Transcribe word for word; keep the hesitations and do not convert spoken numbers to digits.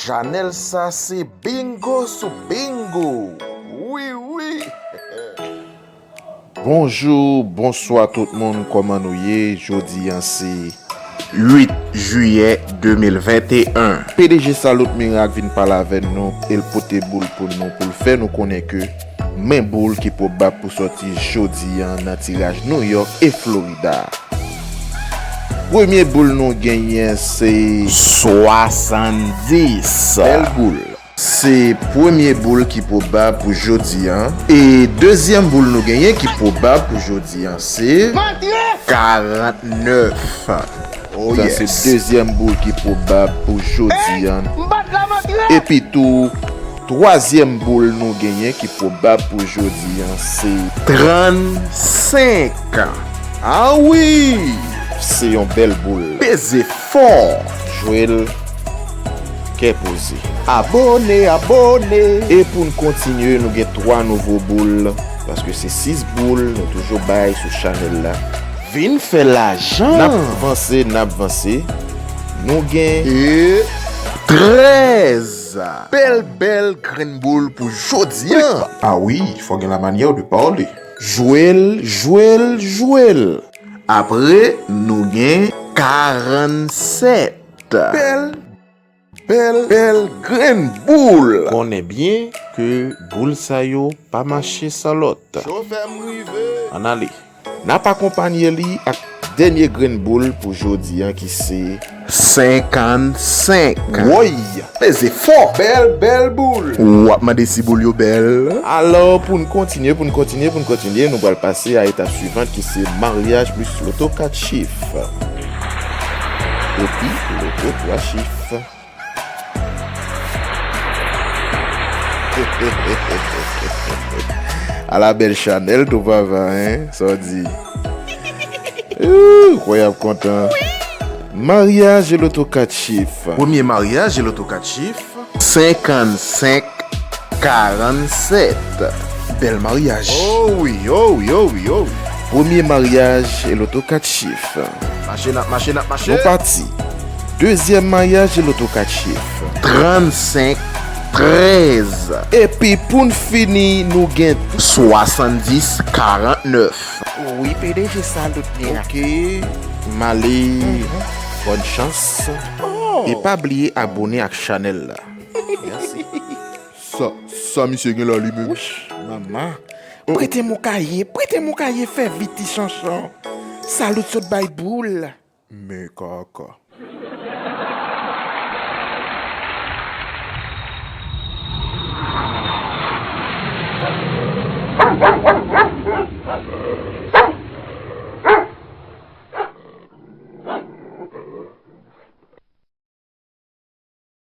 Chanèl sa se bingo sou bingo. Wi, wi. Bonjou, bonswa tout moun, kòman nou ye? Jodi a se uit jiyè de mil venteyen. P D G Salut Miracle vin pale avè nou, e l pote boul pou nou, pou l fè nou konnen ke men boul ki pwobab pou sòti jodi a nan tiraj New York e Florida. Premye boul nou genyen se swasanndis. Bèl boul. Se premye boul ki pwobab pou jodi a. E dezyèm boul nou genyen ki pwobab pou jodi a se karantnèf. Oh, sa se yes. Dezyèm boul ki pwobab pou jodi a. Epi tou, twazyèm boul nou genyen ki pwobab pou jodi a se trannsenk. Ah wi! Se yon bèl boul. Peze fò. Jwe l kè poze. Abone, abone. E pou n kontinye, nou gen twa nouvo boul, paske se sis boul nou toujou bay sou chanèl la. Vin fè lajan. N ap vanse, n ap vanse. Nou gen e trèz. Bèl, bèl grenn boul pou jodi a. Ah wi, fò gen la manyè de pale. Jwe l, jwe l, jwe l. Apre, nou gen karannsèt. Bèl, bèl, bèl grenn boul. Konnen byen ke boul sa yo pa mache san lòt. Chofè m rive. Ann ale. N ap akonpanye li ak dènye grenn boul pou jodi a ki se senkannsenk. Woy! Peze fò! Bèl, bèl boul! W ap mande si boul yo bèl. Alò, pou n kontinye, pou n kontinye, pou n kontinye, nou pral pase a etap swivan ki se maryaj plis loto kat chif. Epi, loto twa chif. Ala bèl chanèl tou papa, en? Sa w di? Ooh, kwè y ap kontan. Maryaj e loto kat chif. Premye maryaj e loto kat chif. Senkannsenk karannsèt. Bèl maryaj. Oh wi, oh wi, oh wi, oh wi. Premye maryaj e loto kat chif. Mache, n ap mache, n ap mache. Nou pati. Dezyèm maryaj e loto kat chif. Trannsenk trèz. Epi pou n fini, nou gen swasanndis karantnèf. Wi, P D G Salut Miracle. Ok, m ale. Bòn chans. Oh. E pa bliye abone ak chanèl la. Mèsi. Sa, sa misye gen la li menm? Wouch, manman. Prete m yon kaye, prete m yon kaye, fè vit ti chanchon. Salut sot bay boul. Men kaka.